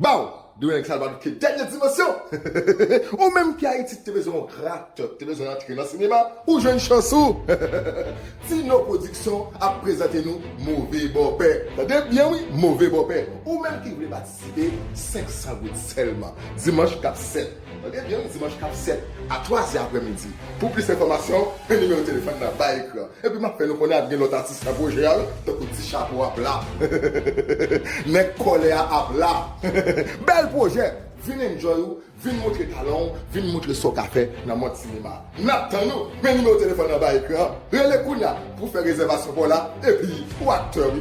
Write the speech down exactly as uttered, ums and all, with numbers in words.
Baw, de nèg sa l pa dout ke dènye dimansyon. Ou menm ki Ayiti te bezwen yon gratè, te bezwen antre nan sinema, ou jwenn chans ou. Tino Pwodiksyon ap prezante nou Move Bòpè. Tande byen wi, Move Bòpè. Ou menm ki vle patisipe, senk san goud sèlman. Dimanch k ap sèt. Tande byen wi, dimanch k ap sèt. A twa zè aprèmidi. Pou plis enfòmasyon, men nimewo telefòn nan ba ekran. Epi m ap fè nou konnen ap gen lòt atis nan pwojè a wi, tankou Ti Chapo ap la. Nèg kòlè a ap la. Bèl pwojè. Vin enjoy ou, vin montre talan w, vin montre sa w ka fè nan mond sinema. N ap tann ou. Men nimewo telefòn nan ba ekran an. Rele kounye a pou fè rezèvasyon pa w la. Epi, ou aktè wi.